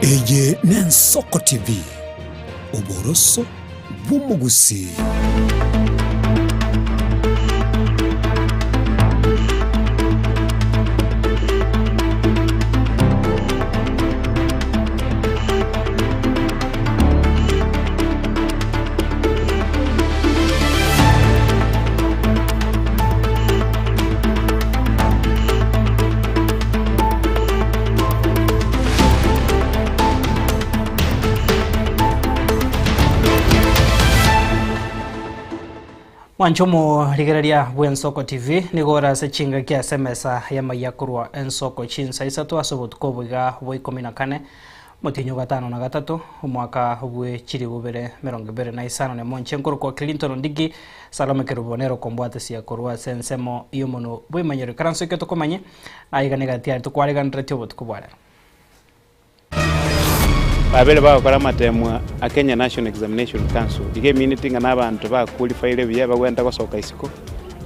Eye n'Ensoko TV, oboroso bw'omogusii. Mwanche omorigereria bw'Ensoko TV, nigo ore ase chingaki ase emesa y'amaiya korwa Ensoko chinsa isato ase obotuko oboiga bwa ikomi na kane, omotienyi o gatano na gatato, omwaka bwe chilifu bibere emerongo ebere na isano nemo. Inche nkorokwa Clinton Ondigi, Salome Kerubo nere okombwatesia korwa ase ensemo y'omonwa bw'emanyero. Ikaranso ekio tokomanye, aiga negati aria tokwariganeretie obotuko bwa rero. Babere bagokora amateemwa a Kenya National Examination Council, iga emineti ng'a nabanto ba qualified buya bagwenta gosoka isiko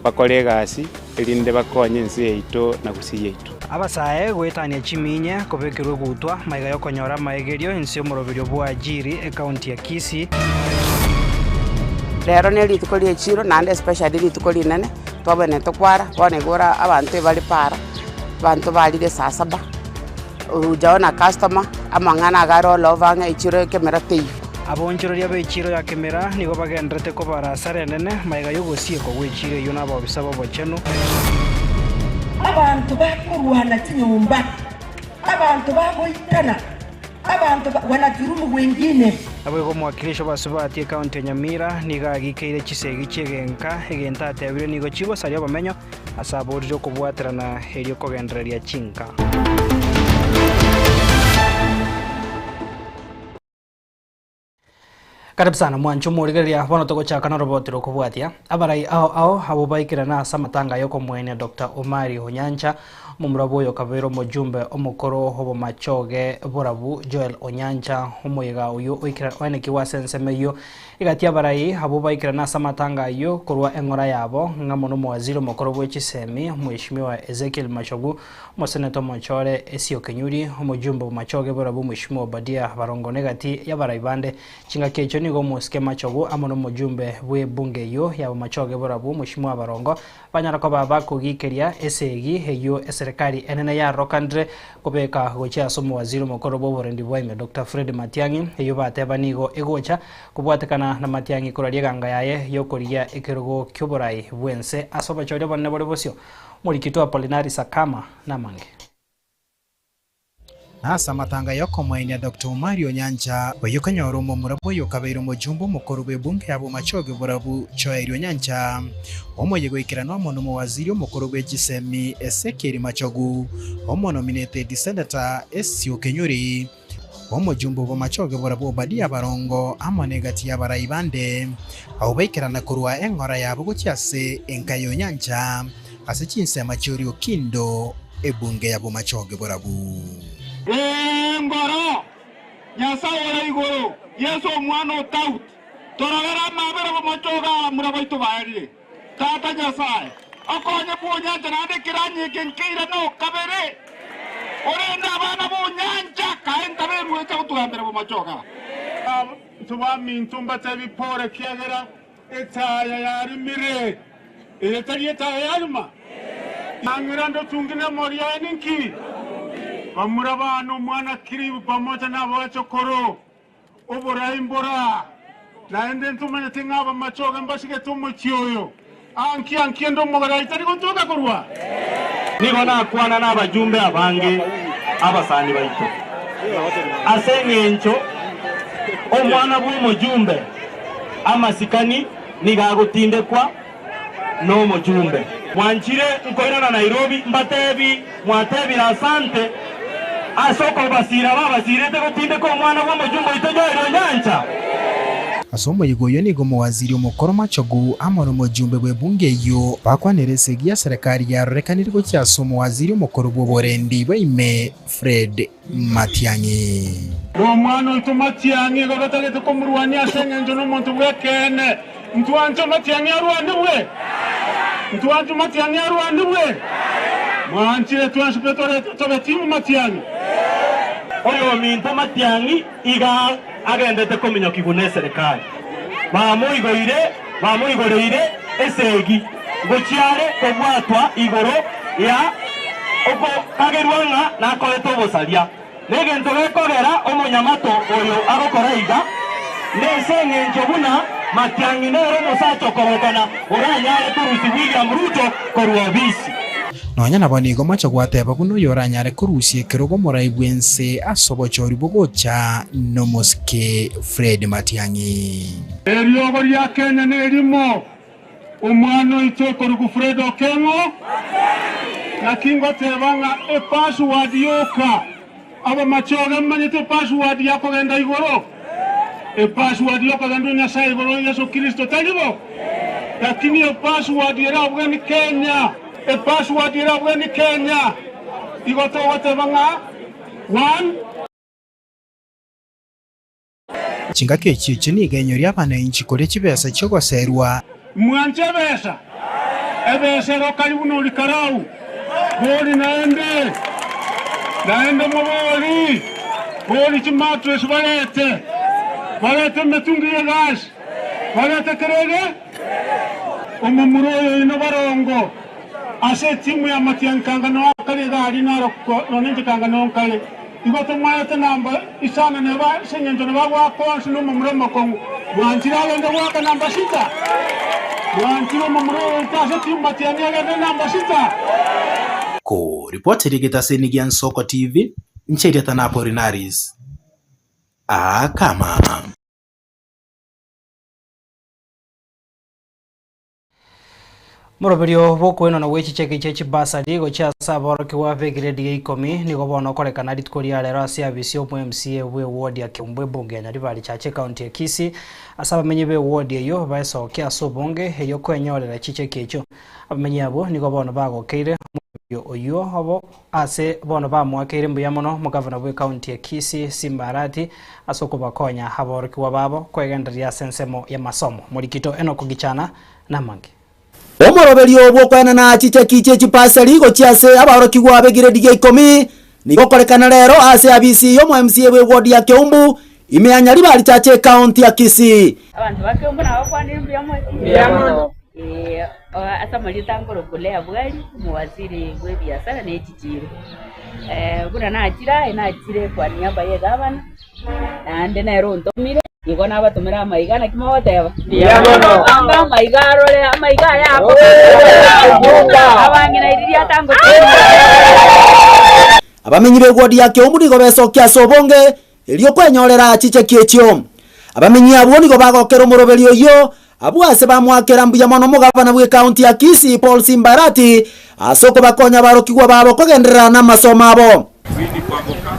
bakore egasi erinde bakonye ense yaito na gusii yaito. Abasae goetania chiminye kobekerwa egutwa maiga yokonyora amaegerio inse y'omoroberio bw'Ajiri ekaunti ya Kisii. Rero ne rituko ria echiro naende especially rituko rinene, twabwenerete tokwara, bono igo ore abanto ebare para, abanto barire saa saba, orujaona customer, amang'ana iga are all over ng'a echiro ekemera teiyo. Aboonchoreria b'echiiro ya Kemera nigo bagendererete kobara asara enene magega y'ogosiekwa gw'echiiro eyio n'abobisa b'obochenu. Abanto bakorwana chinyomba, abanto bagoitana, abanto wanadhulumu wengine. Naboigo omowakilishi obasubati ekaunti ya Nyamira nigo agikeire chisegi chi'egenka, egento atebire nigo chigosaria obomenyo ase aborire okobwaterana erio kogendereria chinka. Karibu sana mwanche omorigereria bono togochaka noroboti rokobwatia abarai ao ao abwo baikerana ase amatanga yokomoenia Doctor Omari Onyancha omomura bwoyo okabeire omojumbe omokoro obomachoge borabu Joel Onyancha omoyega oyio oikera oenekigwe ase ensemo eyio Egati y'abarai abwo baikerana ase amatanga ayio korwa eng'ora yabo, ng'amo nomowaziri omokoro bwe chisemi, Omweshimiwa Ezekiel Machogu, omoseneta omochore Esio Kenyuri, omojumbe bw'Machoge borabwo Omweshimiwa Obadia Barongo na egati y'abarai bande. Chingaki echio nigo omosike Machogu amo nomojumbe bw'ebunge eyio y'Abamachoge borabwo Omweshimiwa Barongo Banyara koba bakogikeria esegi eyio eserekari enene yarokanire kobeka gochia ase omowaziri omokoro bw'oborendi bwa ime Doctor Fred Matiang'i, eyio bateba nigo egocha kobwatekana na Matiang'i koraria eganga yaye y'okorigia ekerogo ki'oborai bw'ense ase obochori obonene bore bosio. Omorikito Apolinari Sakama namange. Na ase amatanga y'okomoenia Doctor Omari Onyancha, oyio okonyora omomura bw'oyo okabeire omojumbe omokoro bw'ebunge ya Bomachoge Borabu Joel Onyancha, omoyega oikeranwa amo nomowaziri omokoro bwe chisemi Ezekiel Machogu, omonominated senator Esio Kenyuri, omojumbe o Bomachoge Borabu Obadia Barongo amo negati y'abarai bande, abwo baikerana korwa eng'ora yabo gochia ase enka y'Onyancha. Ase chinsemo chi'Oriokindo, ebunge ya Bomachoge borabu. Engoro, Nyasae ore igoro, Yeso omwana o Daudi, tororere amabera bomochoge abamura baito baerire. Tata Nyasae, okonye bw'onyancha naende ekeranya eke nkeire nokabere, orende abana b'onyancha, kae ntabe eruecha gotugambera bomochoge aba. Abanto baminto mbatebi pore, ekiagera Etaya yarimire, eye tari etaya yarima? Nang'ira ndotungi nemori yaye ninki? Bamura bane omwana Kiribu pamoja nabachokoro, oborai mbora, naende ntomanyete ng'a abamachoge mbasigete omochie oyo. Anki anki ende omogarai tari gotoka korwa? Nigo nakwana nabajumbe abange abasani baito, ase engencho omwana bw'omojumbe amasikani nigo agotindekwa nomojumbe. Mwanchire nkoirana Nairobi mbatebi mwatebire asante ase okobasiira babasiirete gotindeka omwana bw'omojumbe oito Joel Onyancha. Ase omoyega oyio nigo omowaziri omokoro Machogu amo nomojumbe bw'ebunge eyio bakwanire esegi ya serekari yarorekanire gochia ase omowaziri omokoro bw'oborendi bwa ime Fred Matiang'i. Nomwana oito Matiang'i igo totagete komorwania ase engencho nomonto bw'ekeene. Ntwanche Matiang'i arwanigwe? Ntwanche Matiang'i arwanigwe? Mwanchire twensi pe tore tobe timu Matiang'i? Oyominto Matiang'i iga agendete kominyokigwa neserekari. Bamoigoire bamoigoreire esegi ngochia are kobwatwa igoro ya okokagerwa ng'a nakorete obosaria. Negento gekogera omonyamato oyo agokora iga, nese engencho buna Matiang'i nere omosacha okorokana oranyare korusia William Ruto korwa obisi. Nonya nabo nigo moche gwateba buna oyoranyare korusia ekerogo omorai bw'ense ase obochori bogocha nomosike Fred Matiang'i. Eriogo ria Kenya nerimo, omwana oito okorokwa Fred Okeng'o, naki ngoteba ng'a epassword yoka, abamachoge mmanyete epassword ya kogenda igoro? Epassword yokogenda o Nyasae igoro Yeso Kristo, tari bo? Lakini epassword erabwene Kenya, epassword erabwene Kenya, igo togoteba ng'a one. Chingaki echi echi nigo enyoria abananchi koria chibesa chi'ogoserwa. Mwanche ebesa, ebesa ero karibu norikarau, bori naende, naende mobori, bori chimattress barete, barete emetungi y'egas, barete kera ege, omomura oyo oino barongo ase etimu ya matiang'i noo akare egari naro nonye inche kanga noo nkare. Igo tomoete namba isano neba ase engencho nabo agoaka onsi nomomura omokong'u. Bwanchire agende goaka namba sita? Bwanchire omomura oyo oike ase chimbatiani agende namba sita? Ko ripoti rigetaseni gia Nsoko TV, inche erieta na Apolinaris Akama. Moroberio bw'okoenana gwe chicheki chie chibasari gochia ase aborokigwa b'egiredi ya ikomi nigo bono okorekana rituko ria rero ase abisi y'omo MCA bwe ward ya Keumbu ebunge ya Nyaribari Chache ekaunti ya Kisii ase abamenyi be ward eyio baesokia ase obonge erio kwenyorera chicheki echio. Abamenyi abwo nigo bono bagokeire omoroberio oyio obo Ase bono bamoakeire mbuya mono omogavana bw'ekaunti ya Kisii, Simba Arati, ase okobakonya aborokigwa babo kwegendereria ase ensemo y'amasomo. Morikito Enock Gichana namange. Omoroberio bw'okoenana chicheki chie chipaseri gochia ase abaorokigwa b'egiredi gia ikomi nigo okorekana rero ase abisi y'omo-MCA bw'ewodi ya Keumbu, ime ya Nyaribari Chache ekaunti ya Kisii. Abanto ba Keumbu nabakwanire mbuya mono. Mbuya mono. Ase amarieta nkorokwa Leah Bwari, omowaziri bw'ebiasara na echichiro. Buna nachire aye nachire kwa niaba ya egavana, naende nere ontomire, igo nabatomera amaiga naki mogoteba? Mbuya mono. Anga amaiga arore, amaiga aya akoba abang'ina riria atangotebi. Abamenyi b'ewodi ya Keumbu nigo besokia ase obonge Erio kwenyorera chicheki echio. Abamenyi abwo nigo bagokera omoroberi oyio, abwo ase bamoakera mbuya mono omogabana bw'ekaunti ya Kisii Paul Simbarati ase okobakonya abarokigwa babo kogenderera namasomo abo. Winnie Kwamboka,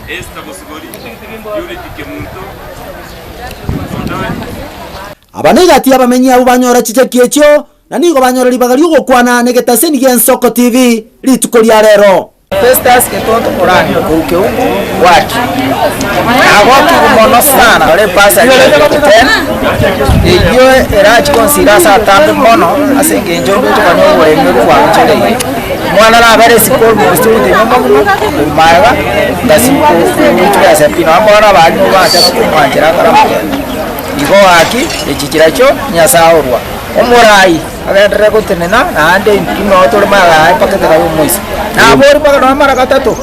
Esther Bosibori, Purity Kemunto, Odari. Aba negati y'abamenyi abwo banyora chicheki echio, na nigo banyora ribaga ri'ogokwana negetaseni gi'Ensoko TV rituko ria rero. Festus Getonto Morani korwa Keumbu ward nagokigwe mono sana ore ebasari ya grade 10 eyio erachi gonsira ase atambe mono ase engencho ngocha konyora oboremi oria bwanchereire. Omwana arabere isiko almost orute nyomba buna korwa magega ngasi gochia ase pi nonye bono abarimu bancha komwanchera akore amagena. Igo gaki echi chirochio Nyasaye orwa omorai. Agenderere gotenena, naende intwe nao tore magega yaye mpaka ekero y'omoiso. Nabori mpaka nonya mara gatato,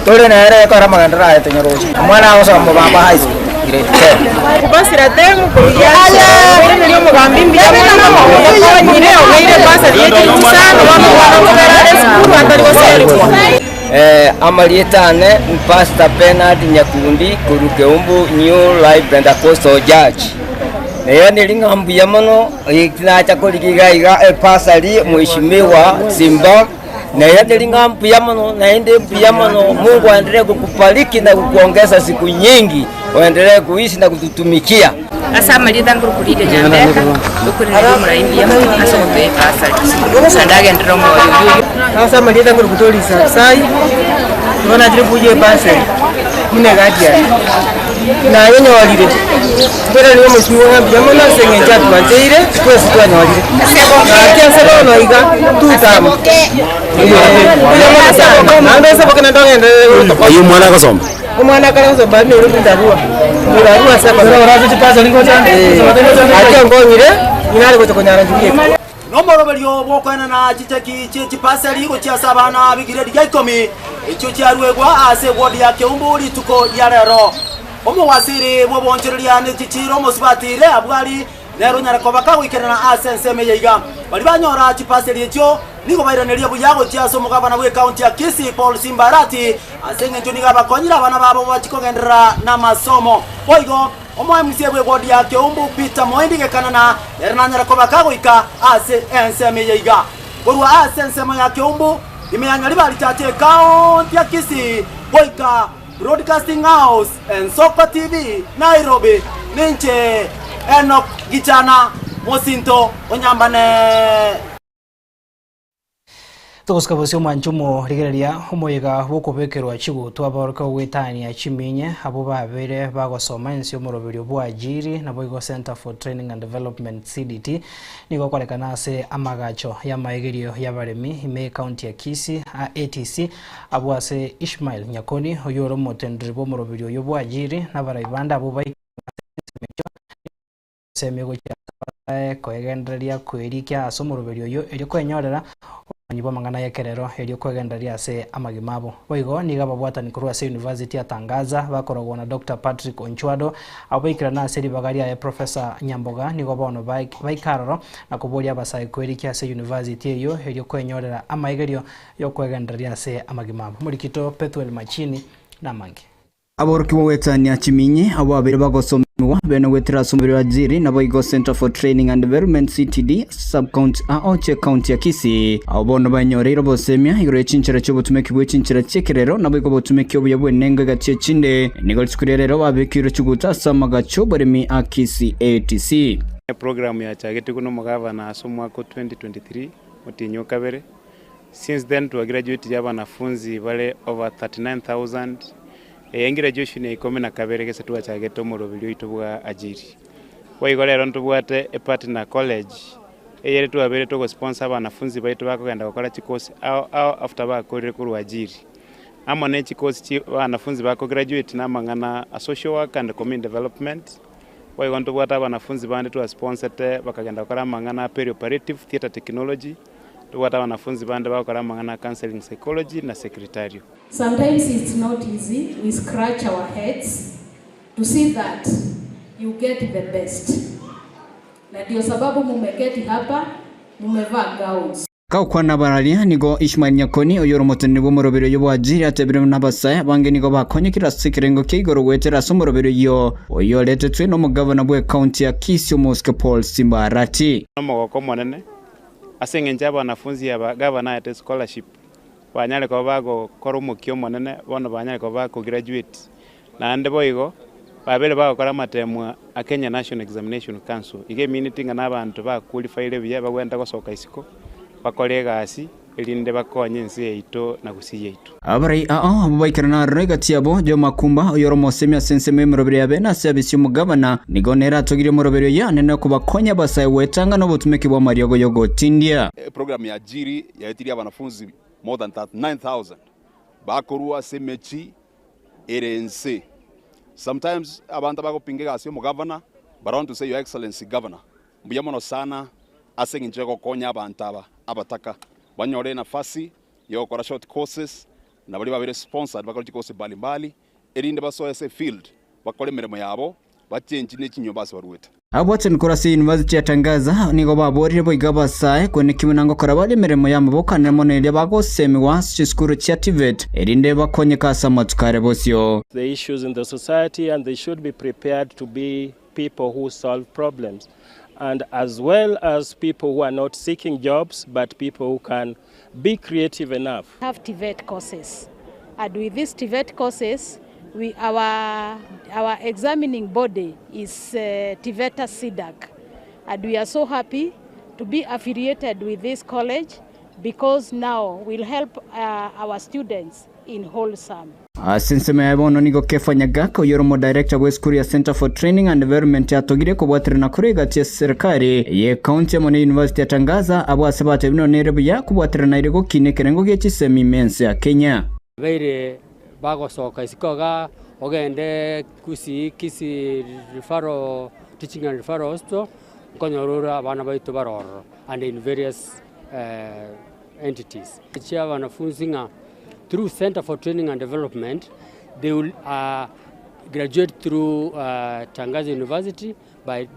tore nere ekero amagenderero aye tonyaroche. Omwana agosoma Mobamba High School, grade ten. Kubasira temu korugia okoiraneria omogambi mbuya mono okonyire obeire ebasari ye chilifu isano bono omwana okobera are esukuru atari goserigwa. Amarieta ane Pastor Bernard Nyakundi korwa Keumbu New Life Pentecostal Church. Nairaneria ng'a mbuya mono, nacha korigia iga iga epasari Mheshimiwa Simba, nairaneria ng'a mbuya mono naende mbuya mono, Mungu aendelee kukubariki na kukuongeza siku nyingi, oendelee kuishi na kututumikia. Ase amarieta nkorokwa Lydia Nyambeka, okoiraneria omorai mbuya mono ase ogotoa ebasari, naende agenderere omoyo oyio oyio. Ase amarieta nkorokwa Doris Abisai. Igo nachire kuya ebasari buna eguardian, nayenyorire, nkoiraneria omosibwa ng'a mbuya mono ase eng'encho atwancheire twensi twanyorire. Gaki ase bono iga, two term, mbuya mono sana, naende oseboke naende ogenderere gotokonya. Oyio omwana agosoma? Omwana akare gosoma aria Nairobi ndarua, ndarua ase amasabo. Gaki onkonyire, nare gocha konyara inche bweka. Nomoroberio bw'okoenana chicheki chie chipaseri gochia ase abana b'egiredi gia ikomi, echio chiaruegwa ase ewodi ya Keumbu rituko ria rero. Omowasiri bw'oboonchoreria ne chichiiro omosubati Rehabu ari nere onyare koba kagoikerana ase ensemo eye iga. Baria banyora chipaseri echio nigo bairaneria buya gochia ase omogabana bw'ekaunti ya Kisii Paul Simba Arati ase engencho nigo abakonyire abana babo bachie kogenderera namasomo. Boigo Omoemisia bw'egodi ya Keumbu Peter Moindi Gekanana nere nanyare koba kagoika ase ensemo eye iga. Korwa ase ensemo ya Keumbu, ime ya Nyaribari Church ekaonti ya Kisii goika Broadcasting House, Ensoko TV, Nairobi, ninche Enock Gichana, mosinto o Nyambane. Togosika bosio omwancho omorigereria omoyega bw'okobekerwa chigutwa abaorokia ogwetania chiminye abwo babere bagosoma ense y'omoroberio bw'Ajiri naboigo Centre for Training and Development CDT nigo okorekana ase amagacho y'amaegerio y'abaremi ime y'ecounty ya Kisii ATC abwo ase Ishmael Nyakoni oyio ore omotenderi bw'omoroberio oyio bw'Ajiri nabarai bande abwo baikire ase ensemo echio Semi gochia ase abasae koegendereria kwerikia ase omoroberio oyio erio kwenyorera obomanyi bw'amang'ana y'ekerero erio kwegendereria ase amagima abo. Boigo nigo ababwatani korwa ase University ya Tangaza bakorogwa na Doctor Patrick Onchwado abwo baikerana ase ribaga riaye Professor Nyamboga nigo bono baika aroro na koboria abasae kwerikia ase University eyio erio kwenyorera amaegerio y'okwegendereria ase amagima abo. Omorikito Pethuel Machini namange. Aborokigwa goetania chiminyi abwo babere bagosomigwa bene goetera ase omobere o Ajiri naboigo Centre for Training and Development CTD sub-county ao chie county ya Kisii. Abwo bono banyoreire obosemia igoro ye chinchera chi'obotumeki bwe chinchera chi'ekerero naboigo obotumeki obuya bw'enengo egati echinde. Nigo rituko ria rero babekeirwe chiguta ase amagacho oboremi a Kisii ATC. Eprogram yachagetigwe nomogavana ase omwaka o 2023 omotienyi o kabere. Since then twagraduatire abanafunzi bare over 39,000, eye graduation ya ikomi na kabere gese twachagete omoroberi oito bwa Ajiri. Boigo rero ntobwate epartner college eyere twabeire togosponsor abanafunzi baito bakogenda gokora chikosi ao ao after bakorire korwa Ajiri. Amo ne chikosi chi abanafunzi bakograduate na amang'ana a social work and community development, boigo ntobwate abanafunzi bande twasponsete bakagenda gokora amang'ana a perioperative theatre technology, Tobwate abanafunzi bande bagokora amang'ana a counseling psychology na secretarial. Sometimes it's not easy, we scratch our heads to see that you get the best. Na ndio sababu mumeketi hapa mumevaa gowns. Gakwana abararia, nigo Ishmael Nyakoni, oyore omoteneneri bw'omoroberi oyio bw'Ajiri, atebire buna abasae abange nigo bakonyekire ase ekerengo kia igoro goetera ase omoroberi oyio, oyio oretetwe nomogavana bw'ecounty ya Kisii Omosike Paul Simba Arati. Nomogoko omonene Ase engencho y'abanafunzi aba gavana aete scholarship, banyare koba bagokora omokia omonene, bono banyare koba bakograduate. Naende boigo, babere bagokora amatemwa a Kenya National Examination Council, iga emineti ng'a nabanto baqualified buya bagwenerete gosoka isiko, bakore egasi erinde bakonye ense yaito na gusii yaito. Abarai ao abwo baikerana aroro egati yabo, Joe Makumba, oyore omosemi ase ensemo y'emeroberi ya bene ase abisi y'omogabana, nigo nere atogirie omoroberi oyio anene okobakonya abasae gwetanga nobotumeki bw'amariogo y'ogotindia. Eprogram ya Ajiri yaetirie abanafunzi more than 39,000 bakorwa ase emechi ere ense. Sometimes abanto abagopinga egasi y'omogavana but I want to say your excellency governor mbuya mono sana ase eng'encho yogokonya abanto aba abataka banyore enafasi yogokora short courses na baria babeire sponsored bakore chikosi mbali mbali erinde basoe ase efield bakore emeremo yabo bachenchi ne chinyomba ase baruete. Abwate emikoro ase University ya Tangaza nigo baborire boigo abasae kwenekigwa na ngokora bare emeremo y'amaboko anene mono eria bagosemigwa ase chisukuru chia TVET erinde bakonyeke ase amatuko are bosio. the issues in the society and they should be prepared to be people who solve problems and as well as people who are not seeking jobs but people who can be creative enough. Have TVET courses and with these TVET courses we, our, our examining body is uh, TVETA SIDAC and we are so happy to be affiliated with this college because now we'll help uh, our students in wholesome. Ase ensemo yaye bono nigo Kefa Nyagaka oyore omodirector bw'esukuru ya Centre for Training and Development atogire kobwaterana korwa egati ya serikali ye county amo ne university ya Tangaza abwo ase batebire nonya nere buya kobwaterana ere gokina ekerengo gie chisemi ime ense ya Kenya. Babeire bagosoka isiko igaa, ogende Kisii, Kisii Referral, Teaching and Referral Hospital, nkonyora ore abana baito bare ororo and in various entities. Chia wanafunzi ng'a through Centre for Training and Development they will graduate through Tangaza University by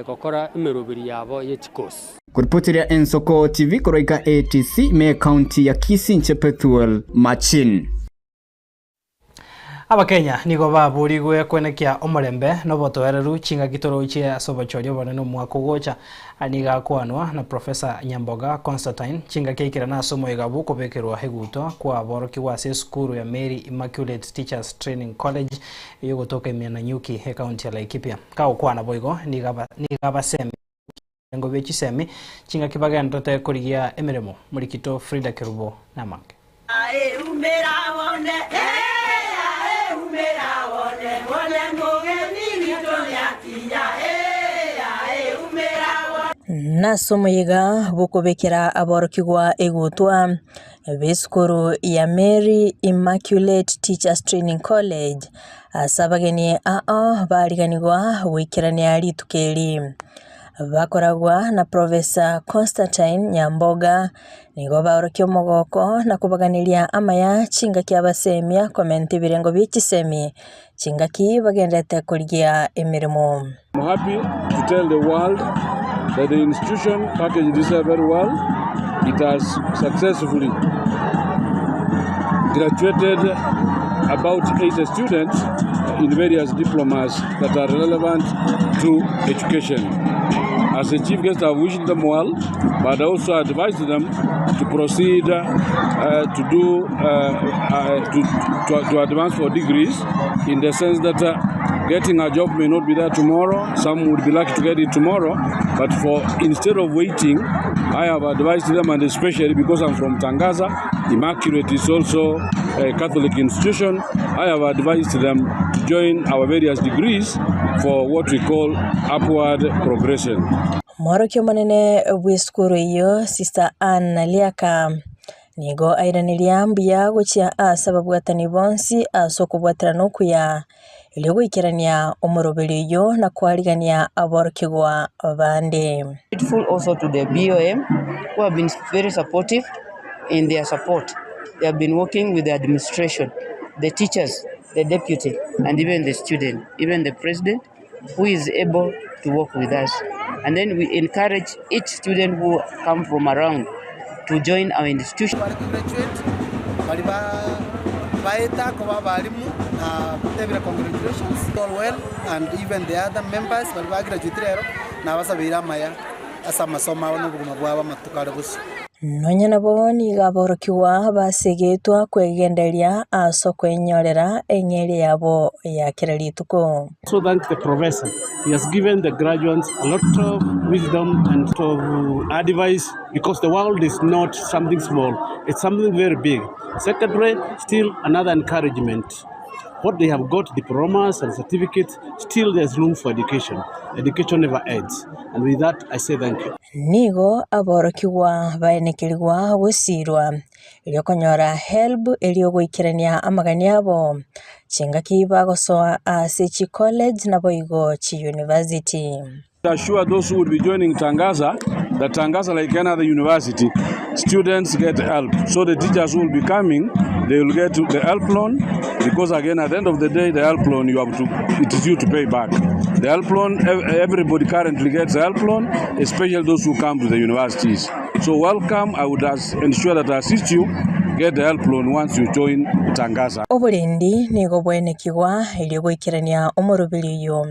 gokora emeroberi yabo ye chikosi. Koripoteria Ensoko TV korwa ika ATC ime ekaunti ya Kisii inche Pethuel Machin. Abakenya nigo baborigwe kwenekia omorembe na obotoereru chingaki torochie ase obochori obonene omwaka ogocha. Aya nigo akwanwa na Professor Nyamboga Constantine chingaki aikerana ase omoyega bw'okobekerwa egutwa kw'aborokigwa ase esukuru ya Mary Immaculate Teachers Training College eyogotoka ime ya Nanyuki ekaunti ya Laikipia. Kagokwana boigo nigo abasemi ebirengo bie chisemi chingaki bagenderete korigia emeremo. Morikito Frida Kerubo namange. Nase omoyega bw'okobekera aborokigwa egutwa b'esukuru ya Mary Immaculate Teachers Training College ase abageni ao bariganigwa goikerania rituko eri. Bakoragwa na Professor Constantine Nyamboga nigo baorokia omogoko na kobaganeria amaya chingaki abasemia komenta ebirengo bie chisemi chingaki bagenderete korigia emeremo. I'm happy to tell the world that the institution packaged itself very well. It has successfully graduated about 80 students in various diplomas that are relevant to education. As the chief guest, I wished them well, but I also advised them to proceed to do to advance for degrees, in the sense that getting a job may not be there tomorrow. Some would be lucky to get it tomorrow, but for instead of waiting, I have advised them, and especially because I'm from Tangaza, Immaculate is also a Catholic institution, I have advised them to join our various degrees for what we call upward progression. Omworokia omonene bw'esukuru eyio, Sister Ann Naliaka, nigo airaneria mbuya gochia ase ababwatani bonsi ase okobwaterana okuya, erio goikerania omoroberio oyio na koarigania aborokigwa bande. Grateful also to the BOM who have been very supportive in their support. They have been working with the administration, the teachers, the deputy, and even the student, even the president, who is able to work with us. And then we encourage each student who come from around to join our institution. Baria baeta koba abalimu natebire congratulations all well and even the other members baria ba graduate rero nabasabeire amaya ase amasomo abo na obogima bwabo amatuko are bosio. Nonya nabo nigo aborokigwa basegetwa kwegendereria ase okwenyorera eng'eria yabo ya kera rituko. So thank the professor. He has given the graduates a lot of wisdom and of advice because the world is not something small, it's something very big. Secondly, still another encouragement. What they have got, diplomas and certificates, still there's room for education. Education never ends. And with that, I say thank you. Nigo aborokigwa baenekerigwa gosiirwa, erio konyora HELB erio goikerania amagani abo, chingaki bagosoa ase chicollege naboigo chiuniversity. Assure those who will be joining Tangaza that Tangaza, like any other university, students get help. So the teachers who will be coming, they will get the help loan, because again, at the end of the day, the help loan, you have to, it is you to pay back. The help loan, everybody currently gets the help loan, especially those who come to the universities. So welcome, I would ensure that I assist you get the help loan once you join Tangaza. Oborendi nigo bwenekigwa erio goikerania omoroberi oyio.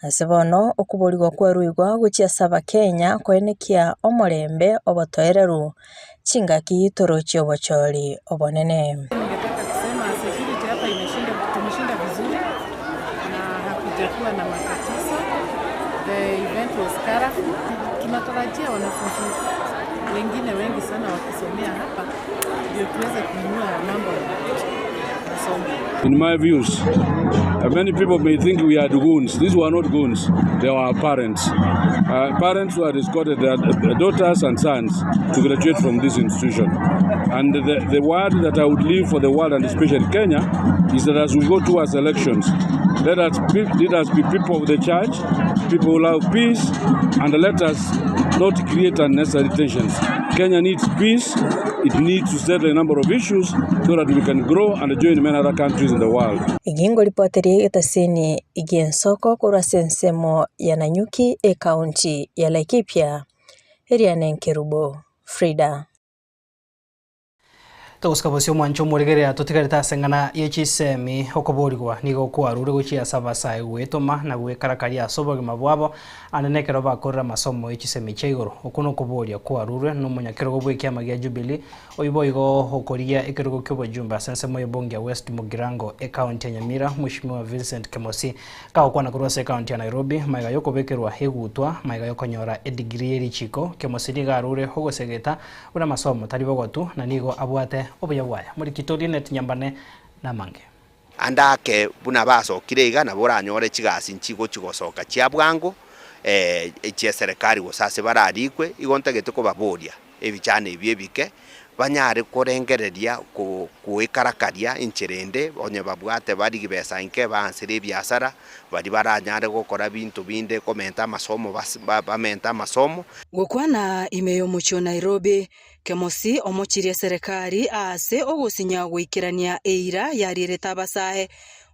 Ase bono okoborigwa kwaruigwa gochia ase Abakenya koenekia omorembe obotoereru chingaki torochie obochori obonene. Ningetaka kusema security hapa imeshinda, tumeshinda vizuri na hakujakuwa na matatizo. The event was colorful. Tunatarajia wanafunzi wengine wengi sana wakisomea hapa ndio tuweze kuinua mambo ya masomo. In my views, many people may think we are the goons. These were not goons, they were our parents. Parents who had escorted their daughters and sons to graduate from this institution. And the word that I would leave for the world, and especially Kenya, is that as we go towards elections, let us be people of the church, people who love peace, and let us not create unnecessary tensions. Kenya needs peace. It needs to settle a number of issues so that we can grow and join many other countries in the world. Egingo ripoterie egetasini gi'ensoko korwa ase ensemo ya Nanyuki ekaunti ya Laikipia Eriane Nkerubo Frida. Togosika bosio omwancho omorigereria totigarete ase eng'ana ya chisemi okoborigwa nigo okwarure gochia ase abasae gwetoma na gwekarakaria ase obogima bwabo ande na ekero bakorera amasomo ya chisemi chia igoro. Oko na okoboria kwarurwe na omonyakerogo bwa ekiama gia Jubilee oyo boigo okoria ekerogo kia obojumbe ase ensemo ya ebunge ya West Mugirango ekaunti ya Nyamira Mheshimiwa Vincent Kemosi kagokwana korwa ase ekaunti ya Nairobi maiga ya okobekerwa egutwa maiga ya okonyora edegree ya erichiko Kemosi nigo arure ogosegeta buna amasomo tari bogotu na nigo abwate obuya bwaya morikito Linet Nyambane namange. Andake buna basokire iga nabo oranyore chigasi nchigochi gosoka chia bwango chia serikali gose ase bararikwe igo ntagete kobaboria ebichana ebi ebike banyare korengereria koekarakaria enchera ende onye babwate barigi besa nke baansere ebiasara bari baranyare gokora binto binde komenta amasomo bamente amasomo. Gokwana ime y'omochie o Nairobi Kemosi omochirie serikali ase ogosinya goikerania eira yarierete abasae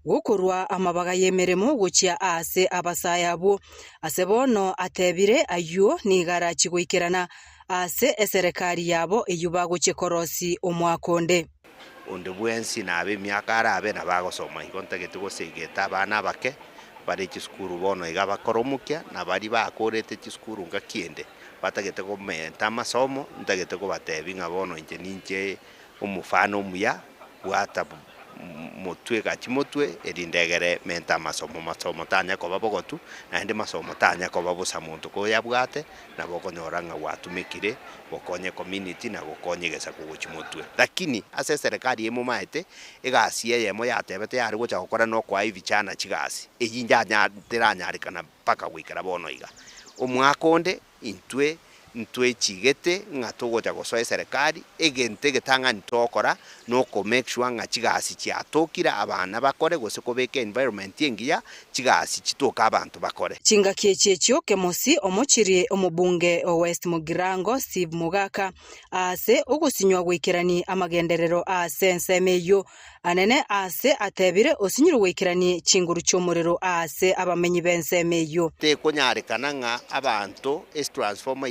gokorwa amabaga y'emeremo gochia ase abasae abwo ase bono atebire aywo nigo goikerana ase eserekari yabo eywo bagochia korosi omwaka onde. Onde bwensi nabe emiaka arabe nabagosoma igo ntagete gosegeta abana abake bare chisukuru bono iga bakoromokia na bari bakorete chisukuru ngaki batagete komenta amasomo ntagete kobatebi ng'a bono inche ninche omofano omuya bwata motwe gachi motwe erindegere menta amasomo masomo tanya koba bogotu naende masomo tanya koba bosa monto koyabwate nabo okonyora ng'a gwatumekire gokonye community na gokonye gesa kogochi motwe. Lakini ase serikali emomaete egasi eyemo yatebete yare gocha gokora na okoa ebichana chigasi eywo njanya teranyarikana mpaka goikera bono iga. Omwaka onde intwe ntwechigete ng'a togocha gosoa eserikali egento egetang'ani togokora na oko make sure ng'a chigasi chiatokire abana bakore gose kobeka environment engiya chigasi chitoke abanto bakore. Chingaki echi echio Kemosi omochirie omobunge o West Mugirango Steve Mogaka ase ogosinywa goikerani amagenderero ase ensemo eywo anene ase atebire osinyire goikerani chinguru chi'omorero ase abamenyi b'ensemo eywo. Tekonyarekana ng'a abanto etransformer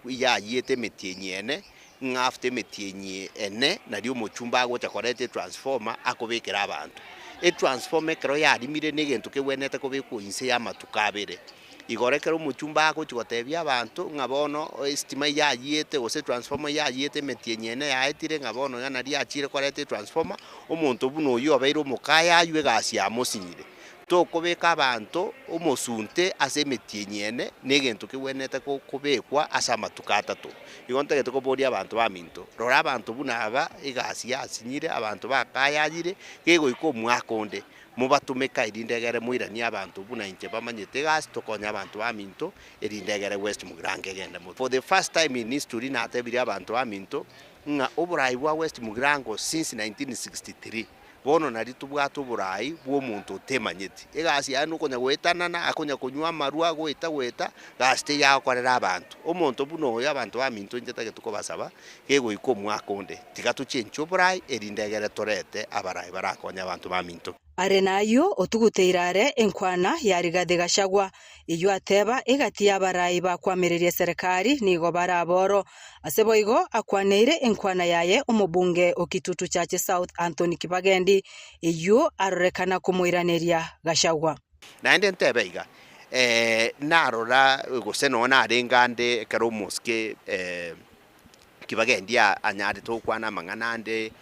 yayiete emetienyi ene ng'a after emetienyi ene nari omochumba agocha koreta etransformer akobekera abanto. Etransformer ekero yarimire na egento kebwenerete kobekwa inse ya amatuko abere. Igoro ekero omochumba agochi gotebia abanto ng'a bono estima yayiete gose etransformer yayiete emetienyi ene yaetire ng'a bono iga nari achire koreta etransformer, omonto buna oywo obeire omokaya aywo egasi yamosinyire. Tokobeka abanto omosunte ase emetienyi ene na egento kebwenerete kobekwa ase amatuko atato. Igo ntagete koboria abanto baminto, rora abanto buna aba egasi yasinyire abanto bakayayire, gegoika omwaka onde mobatumeka erindegere moiranie abanto buna inche bamanyete egasi tokonya abanto baminto erindegere West Mugirango egende mono. For the first time in history natebirie abanto baminto ng'a oborai bwa West Mugirango since 1963 bono nari tobwate oborai bwa omonto otemanyeti. Egasi yaye na okonya goetanana, akonya konywa amarwa goeta goeta, gasi teyagokorera abanto. Omonto buna oyo abanto baminto inche ntagete kobasaba, gegoika omwaka onde, tiga tochenche oborai erindegere torete abarai barakonye abanto baminto. Are naywo otuguteire are enkwana ya Rigathi Gachagua eywo ateba egati y'abarai bakwamireria eserekari nigo baraboro. Ase boigo akwaneire enkwana yaye omobunge o Kitutu Chache South Anthony Kibagendi eywo arorekana komoiraneria Gachagua. Naende ntebe iga, narora gose nonya narenge ande ekero omosike Kibagendi anyarete gokwana amang'ana ande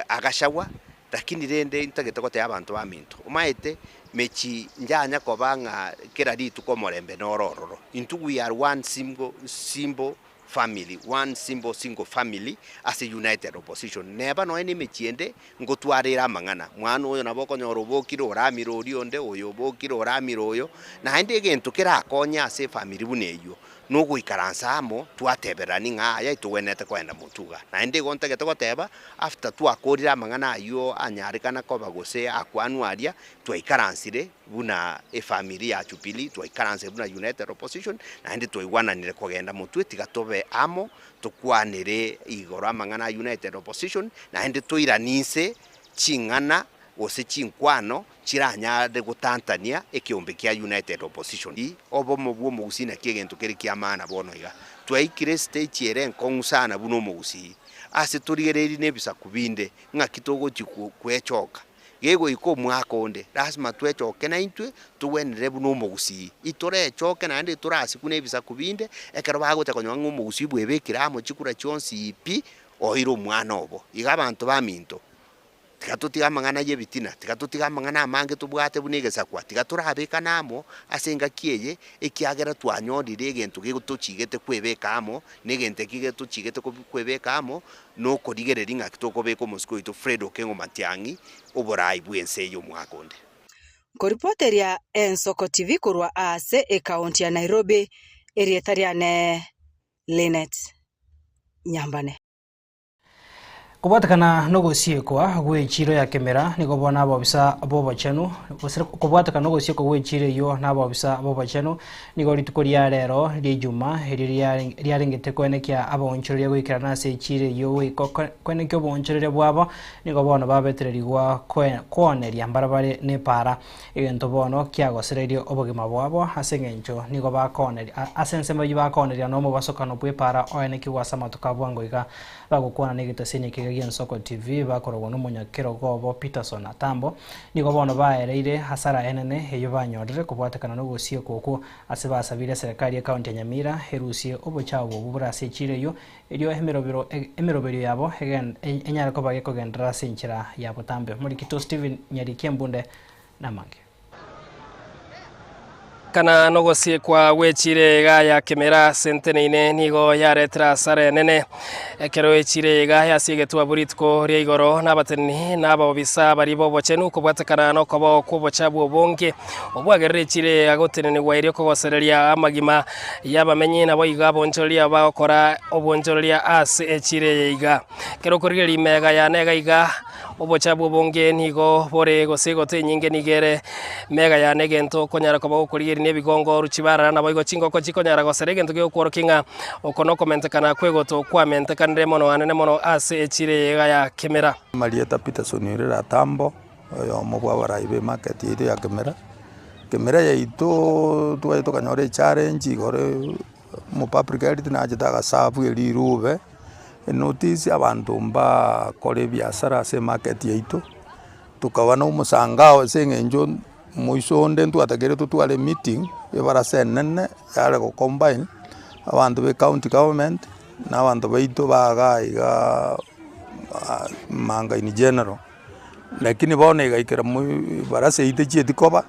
agachagua, lakini rende ntagete gotebia abanto baminto, omaete mechi njanya koba ng'a kera rituko omorembe noro ororo. Intwe we are one single simple. family, one simple single family ase united opposition. Neba nonya na emechie ende ngotwara ere amang'ana, mwana oyo nabo okonyora obokire oramire oria onde, oyo obokire oramire oyo, naende egento kerakonye ase efamiri buna eywo, nogoikaransa amo twateberani ng'a aya togwenerete kogenda motuga. Naende igo ntagete goteba, after twakorire amang'ana aywo anyarekana koba gose akwanwa aria, twaikaransire buna efamiri ya Jubilee, twaikaransire buna United Opposition, naende twaigwananire kogenda motwe tiga tobe amo, tokwanere igoro amang'ana a United Opposition, naende toiranie inse ching'ana gose chinkwano chiranyare gotantania ekeombe kia United Opposition. Obomo bw'omogusii naki egento kere kia maana bono iga. Twaikire estage ere enkong'u sana buna omogusii, ase torigereiri na ebisaku binde ng'aki togochia kwechoka. Gegoika omwaka onde, lasima twechoke naintwe togwenerere buna omogusii. Itorechoke naende itorasikwe na ebisaku binde, ekero bagocha konyora ng'a omogusii bwebekire amo chikura chionsi pi, oire omwana obo. Iga abanto baminto, tiga totige amang'ana ya ebitina, tiga totige amang'ana amange tobwate buna egesakwa, tiga torabekane amo ase engaki eye, ekiagera twanyorire egento gegotochigete kwebeka amo, na egento eki getochigete kwebeka amo, nokorigereria ng'aki tokobeka omosike oito Fred Okengo Matiang'i oborai bw'ense eye omwaka onde. Nkoripoteria Ensoko TV korwa ase ekaunti ya Nairobi, erieta riane Linet Nyambane. Kobwatekana nogosiekwa gw'echiiro ya Kemera nigo bono abobisa b'obochenu gose kobwatekana nogosiekwa gw'echiiro eyio na abobisa b'obochenu nigo rituko ria rero ri'Ejuma erio riarengete koenekia abaonchoreria goikerana ase echiiro eyio goika koenekia oboonchoreria bwabo nigo bono babetererigwa kooneria mbarabare nepaara egento bono kiagosereirie obogima bwabo ase eng'encho nigo bakooneria ase ensemo eyio bakooneria nomobasokano bw'epaara oenekigwe ase amatuko a bwango iga Bagokwana negetasini ekiga gi'Ensoko TV bakorogwa nomonyakerogo obo Peterson Atambo, nigo bono baereire hasara enene eyio banyorire kobwatekana nogosiekwa okwo ase basabire eserekari y'ecounty ya Nyamira erusie obochabu obwo bore ase echiro eyio erio emerobero emeroberio yabo enyare koba gekogenderera ase enchera ya botambe. Morikito Stephen Nyarikia Embunde namange. Kana nogosiekwa gw'echire iga ya kemera ase nteneine nigo yaretire asara enene. Ekero echire iga yasiegetwe abwo rituko ria igoro nabateneni na abaobisa baria b'obochenu kobwatekana nokobao kw'obochabu obonge obwagerire echire iga gotenenigwa erio kogosereria amagima y'abamenyi naboigo abonchoreria bagokora obonchoreria ase echire eye iga. Ekero okorigereria imega yane iga iga Obochabu obonge nigo bore gose egoto enyinge nigo ere mega yane egento okonyara koba gokorigereria na ebigongo ruchibarara naboigo chingoko chikonyara gosera egento gegokworokia ng'a oko nokomentekana kw'egoto kwamentekanire mono anene mono ase echiro eye iga ya Kemera. Marieta Peterson Orera Atambo, oyomo bwa abarai be market yaito ya Kemera. Kemera yaito twachete tokanyora echallenge igoro omopublic health nachete agaserve erirube. Enotice abanto mbakore ebiasara ase emarket yaito, tokaba na omosangao ase eng'encho moiso onde ntwatakeire totware emeeting, ebarasa enene yare go combine abanto ba ecounty government na abanto baito ba igaa igaa Manga in general. Lakini bono egaikera moi ebarasa eyio techieti koba,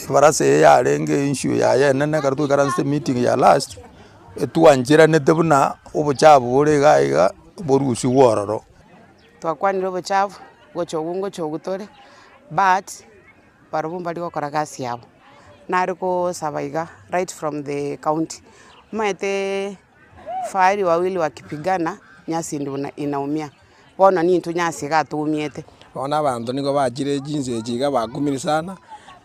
ebarasa eye yarenge issue yaye enene ekero twaikaransete emeeting ya last. Etwancheranete buna obochafu bore iga iga borusigwe ororo. Twakwanire obochafu, gocha obwo ngocha obwo tore, but barobwo mbari gokora gasi yabo. Nare kosaba iga right from the county, omanyete fahali wawili wakipigana nyasi ndio inaumia, bono nintwe nyasi iga toumiete. Bono abanto nigo bachire chinsa echi iga bakumire sana,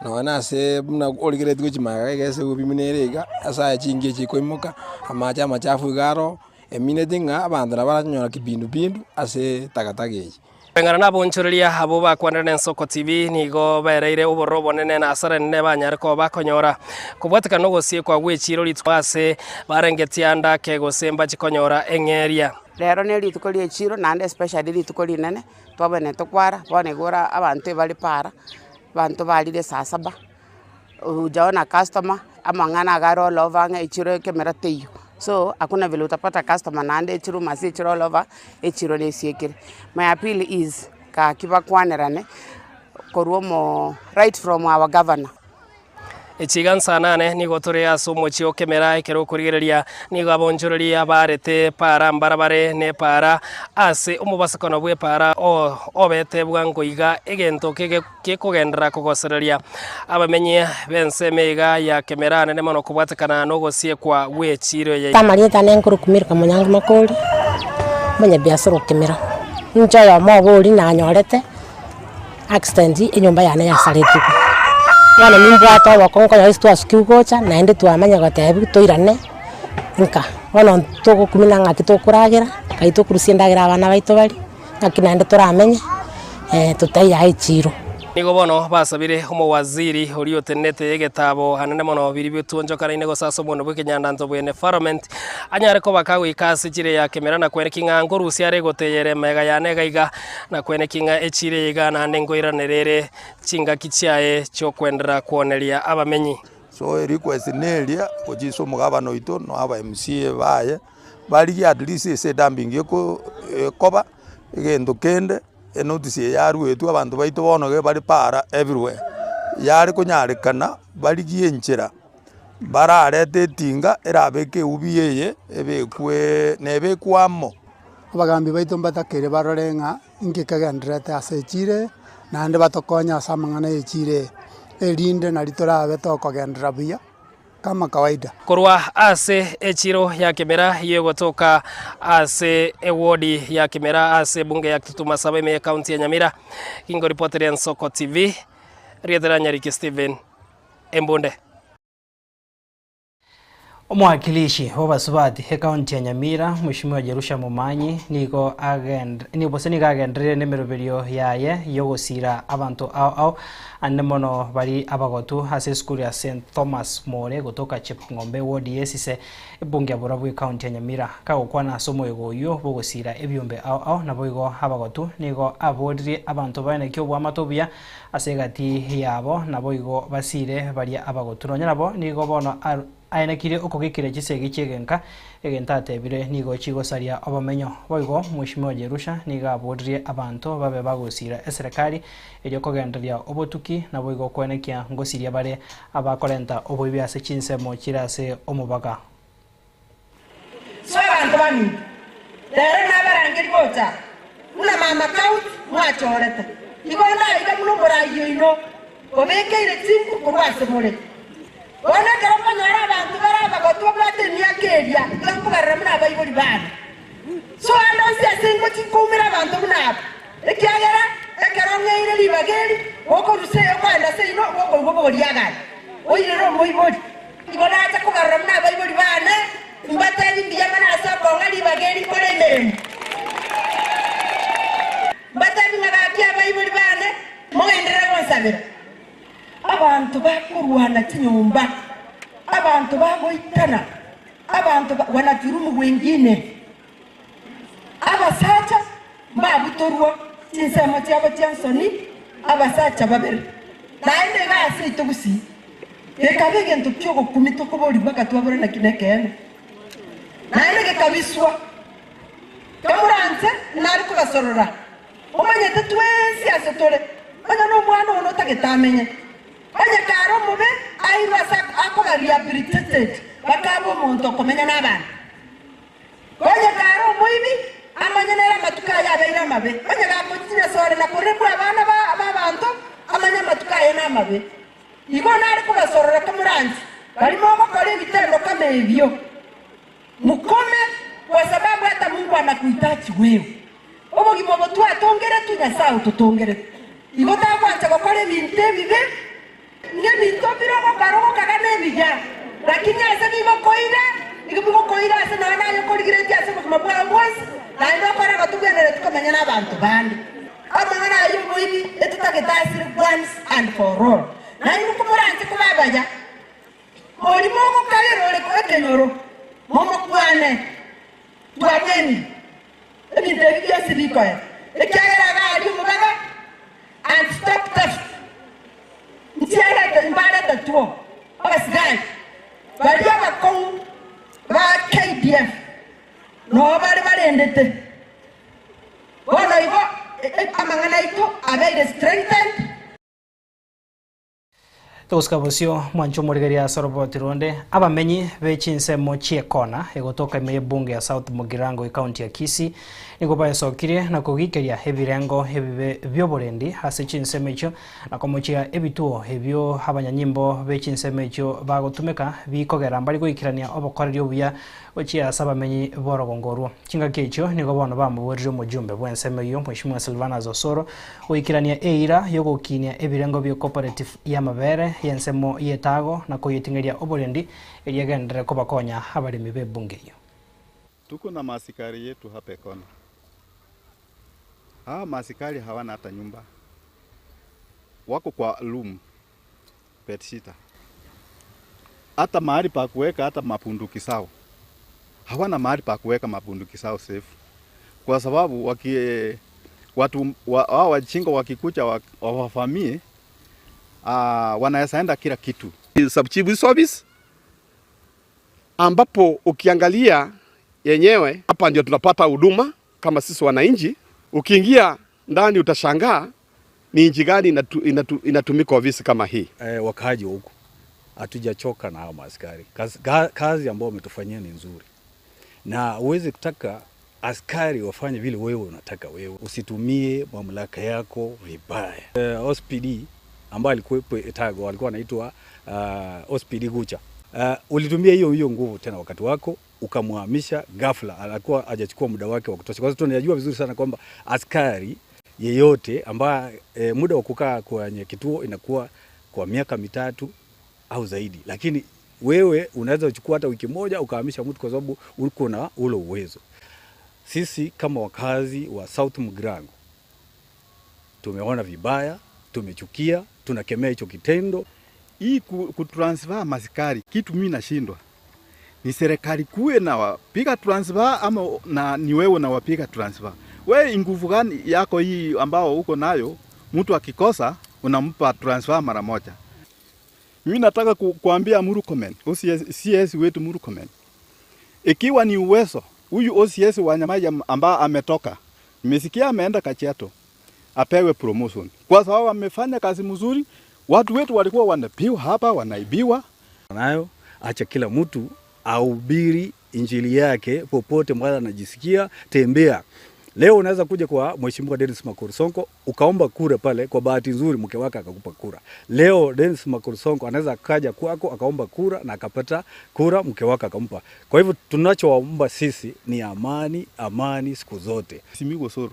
nonya na ase buna origereretie gochia magega iga ase obimo nere iga, ase aya chingi echi chikoimoka, amache amachafu iga aroo, emineti ng'a abanto nabo baranyora kipindupindu ase takataka eye. Koreng'ana nabonchoreria abwo bakwanire n'Ensoko TV nigo bereire obororo obonene na asara enene banyare koba bakonyora kobwatekana nogosiekwa gw'echiiro rituko ase barengetie ande ake gose mbachi konyora eng'eria. Rero ne rituko rie chiiro naende especially rituko rinene. Twabwenerete kwara, bono igo ore abanto ebare para, abanto barire saa saba, hujaona customer, amang'ana iga are all over ng'a echiro ekemera teiyo. So hakuna vile utapata customer naende echiro must echiro all over, echiro nesiekire. My appeal is, gaki bakwanerane korwa omoo right from our governor. Echiga nsanane nigo tore ase omochie o Kemera ekero okorigereria nigo abonchoreria abaarete paara mbarabare ne epaara ase omobasokano bw'epaara obete bwango iga egento gekogenderera kogosereria abamenyi b'ensemo iga ya Kemera anene mono kobwatekana nogosiekwa gw'echiiro eye. Amarieta ane nkorokwa Milka Monyangi Makori, omonyabiasara o Kemera. Inche oyomo obo oria nanyorete. Accident enyomba yane yasaretigwe, bono nimbwate oboko nkonya ase twasukigwe gocha naende twamanya gotebiwa toirane nka, bono togokumina ng'aki tokoragera, nkai tokorusia endagera abana baito barie, ng'aki naende toramenye totaiyo aa echiro. Nigo bono basabire omowaziri oria otenenete egetabo anene mono biria bituonchokanaine gose ase omonwe bw'ekenyandanto bw'enefarament anyare koba kagoika ase chire ya kemera na kwereki ng'a nkorusia are goteyera emega yane iga iga Na kweneki ng'a echiira eye iga naende nkoiranera ere chingaki chiaye chi'okwenderera kwoneria abamenyi. So erequest neria gochia ase omogabana oito na aba MCA baye, barigie at least ase edumping eko ekoba, egento kende, enotice eye yaruetwe abanto baito bono iga bare para everywhere, yare konyarekana barigie enchera bararete etinga erabeke eubi eye ebekweee nebekwe amo. Abagambi baito mbatakere barore ng'a inki kegendererete ase echiro eye, naende batokonye ase amang'ana ya echiro eye, erinde nario torabe tokogenderera buya kama kawaida. Korwa ase echiro ya Kimera y'ogotoka ase ewodi ya Kimera ase ebunge ya Kitutu Masaba ime y'ecounty ya Nyamira, Gingoripoteria Ensoko TV, rieta ria Nyariki Stephen Embunde. Omowakilishi bw'abasubati ekaunti ya Nyamira, Mweshimiwa Jerusha Momanyi nigo agend gose nigo agenderire nemeroberio yaye yogosira abanto ao ao ande mono bari abagotu ase esukuru ya St Thomas More gotoka Chepng'ombe eward y'Esise ebunge ya Borabu ekaunti ya Nyamira. Kagokwana ase omoyega oyio bw'ogosira ebiombe ao ao naboigo abagotu nigo aboririe abanto baenekie oboamate obuya Ase egati yabo naboigo basiire baria abagotu. Nonya nabo nigo bono aenekirie okogikera chisegi chi'egenka, egento atebire nigo chigosaria obomenyo. Boigo Mweshimiwa Jerusha nigo aboririe abanto babe bagosiira eserekari erio kogendereria obotuki, naboigo koenekia ngosiria bare abakorenta oboibi ase chinsemo chire ase omobaga. So abanto baminto, rero nabarangerie gocha buna mama county mwachorete. Igo ndaiga buna omoraia oino obekeire chinguru korwa ase more. Bono ekero nkonyora abanto bare abagotu babwate emiaka eria, iga nkobarora buna abaibori bane. So ande onsi ase ngochia nkoumera abanto buna aba, ekiagera ekero ng'eire ribaga eri, gokorusia okoenda seino, gokoigwa obogoria agare, oirere omoibori. Igo nacha kobarora buna abaibori baane, mbateebie mbuya mono ase okong'a ribaga eri nkore emeremo. Mbateebie ng'a gaki abaibori baane, mogenderere gonsabera. Abanto bakorwana chinyomba, abanto bagoitana, abanto wanadhulumu wengine, abasacha mbabutorwa chinsemo chiabo chia nsoni, abasacha babere. Naende iga ase aito gusii, gekaba egento ki'ogokumia tokoborigwa gatwabora naki nekeene, naende gekabiswa. Kamoranche nare kobasorora, omanyete twensi ase tore, onye nomwana one otagete amenye. Onye kare omobe airwe ase akoba rehabilitated, bakaba omonto okomenya nabanto. Onye kare omoibi, amanye nere amatuko aye abeire amabe. Onye gakochinyasore na korebwa abana b'abanto, amanye amatuko aye namabe. Igo nare kobasorora komoranche baria mogokora ebitendo kama ebio, mukome, kwa sababu hata Mungu anakuhitaji wewe. Obogima obo twatongeretwe, Nyasae ototongerete. Igo tagwancha gokora ebinto ebibe. Ngebinto mbire ogokora ogokaga nebiya, lakini ase bigokoira, nigo bigokoira ase nonya naye okorigeretie ase obogima bwao bwonsi, naende okore gotogwenereti komenya nabanto bande. Amang'ana ayio oboibi etotagete asire once and for all. Nainwe komoranche koba abaya, oria mogokagera ore ekenyoro, momokwane, Twabwenire ebinto ebi bionsi bikoera, ekiagera iga aria omobaga and stop theft. Nchiarete mbarete two abasigari baria abakong'u ba KDF noo bare barendete. Bono igo amang'ana aito abeire strengthened. Togosika bosio mwanche omorigereria ase oroboti ronde, abamenyi be chinsemo chi'ekona egotoka ime y'ebunge ya South Mugirango ecounty ya Kisii nigo baesokirie na kogikeria ebirengo ebibe bi'oborendi ase chinsemo echio na komochia ebituo ebio abanyanyimbo be chinsemo echio bagotumeka bikogera mbari goikerania obokoreri obuya gochia ase abamenyi b'orogongo orwo. Chingaki echio nigo bono bamoborire omojumbe bw'ensemo eyio Mheshimiwa Silvanus Osoro goikerania eira y'ogokinia ebirengo bie cooperative y'amabere y'ensemo y'etago na koyeting'eria oborendi erio egenderere kobakonya abaremi b'ebunge eyio. Tuko na maasikari yetu hapa Ekona. Hawa maasikari hawana hata nyumba, wako kwa room bedsitter, hata mahali pa kuweka hata mapunduki zao hawana mahali pa kuweka mapunduki zao safe, kwa sababu waki, watu wa, wajinga wakikuja wawavamie, wanaweza enda kila kitu. Sub Chief Office ambapo ukiangalia yenyewe hapa ndio tunapata huduma kama sisi wananchi. Ukiingia ndani utashangaa ni nchi gani inatumika ofisi kama hii. Wakaaji wa huku hatujachoka na hao maaskari. Kazi, kazi ambayo wametufanyia ni nzuri, na huwezi kutaka askari wafanye vile wewe unataka wewe. Usitumie mamlaka yako vibaya. OCPD ambaye alikuwepo Etago alikuwa anaitwa OCPD Gucha. Ulitumia hiyo hiyo nguvu tena wakati wako ukamhamisha ghafla, alikuwa hajachukua muda wake wa kutosha. Kwa sababu tunajua vizuri sana kwamba askari yeyote ambaye muda wa kukaa kwenye kituo inakuwa kwa miaka mitatu au zaidi, lakini wewe unaweza kuchukua hata wiki moja ukahamisha mtu kwa sababu uko na ule uwezo. Sisi kama wakazi wa South Mugirango tumeona vibaya, tumechukia, tunakemea hicho kitendo. Hii kutransfer masikari kitu mimi nashindwa ni serikali kuwe na wapiga transfer ama na ni wewe na wapiga transfer. We nguvu gani yako hii ambao uko nayo, mtu akikosa unampa transfer mara moja. Mimi nataka kuambia Murkomen, OCS, CS wetu Murkomen, ikiwa ni uwezo huyu OCS wa Nyamaiya ambao ametoka, nimesikia ameenda Kajiado, apewe promotion kwa sababu amefanya kazi mzuri. Watu wetu walikuwa wanapiwa hapa, wanaibiwa nayo. Acha kila mtu ahubiri injili yake popote mahali anajisikia. Tembea. Leo unaweza kuja kwa Mheshimiwa Dennis Makori Sonko ukaomba kura pale, kwa bahati nzuri mke wake akakupa kura. Leo Dennis Makori Sonko anaweza akaja kwako akaomba kura na akapata kura, mke wake akampa. Kwa hivyo tunachowaomba sisi ni amani, amani siku zote. Simigo Soro,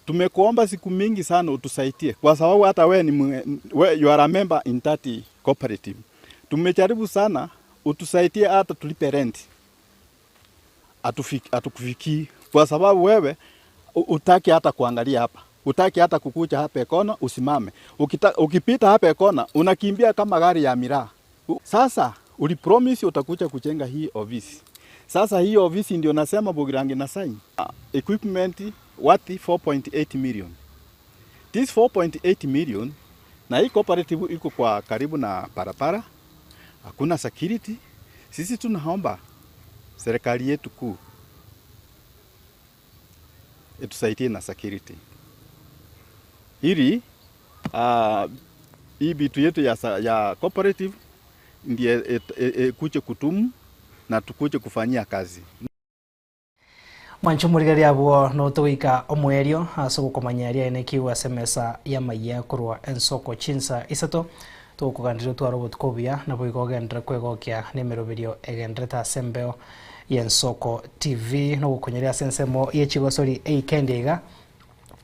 tumekuomba siku mingi sana utusaidie, kwa sababu hata we ni we, you are a member in that cooperative. Tumejaribu sana utusaidie hata tulipe rent, atukufikii kwa sababu wewe utaki hata kuangalia hapa, utaki hata kukuja hapa Ekona usimame. Ukipita hapa Ekona unakimbia kama gari ya miraa. Sasa ulipromise utakuja kujenga hii ofisi. Sasa hii ofisi ndio nasema Bogirangi na sign. Equipment worth 4.8 million. This 4.8 million na hii cooperative iko kwa karibu na barabara, hakuna security. Sisi tunaomba serikali yetu kuu itusaidie na security ili hii vitu yetu ya cooperative ndiye ikuje kutumu na tukuje kufanyia kazi. Mwancho morigereria abwo notogoika omoerio ase ogokomanya aria ene kiwa ase emesa ya amaiya korwa ensoko chinsa isato togokoganderia otware obotuko obuya nabo igo ogenderera kwegokia na emeroberio egenderete ase embeo ya ensoko TV nogokonyeria ase ensemo ya echigosori eikendi iga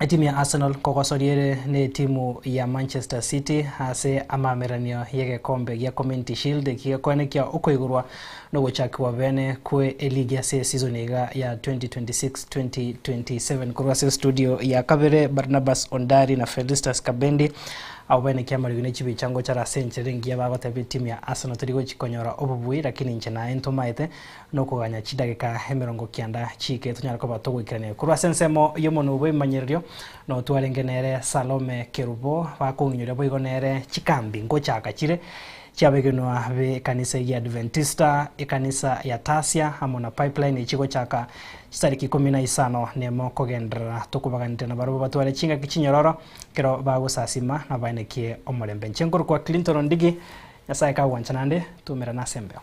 etimu ya Arsenal kogosoria ere na etimu ya Manchester City ase amameranio ya egekombe gia Community Shield ekigekoenekia okoigorwa na ogochakiwa bene kwe eligi ase eseason iga ya 2026-2027 korwa ase studio ya kabere Barnabas Ondari na Felistus Kabendi abo bene kiamarigwe na chibichango chara ase enchera engiya bagoteba etimu ya Arsenal tori gochikonyora obobui lakini inche naye ntomaete nokoganya chidageka emirongo kianda chike tonyara koba togoikerania korwa ase ensemo ya omonwe bwa ebimanyererio notwarenge nere Salome Kerubo bakong'inyoria boigo nere chikambi ngochaka chire Chiabegenwa b'ekanisa egia Adventista, ekanisa ya Tasia amo na Pipeline echi gochaka chitariki ikomi na isano nemo kogenderera. Tokobaganete nabarabwo batware chingaki chinyororo ekero bagosasima na baenekie omorembe. Inche nkorokwa Clinton Ondigi, Nyasae kagwancha naende twaumerane ase embeo.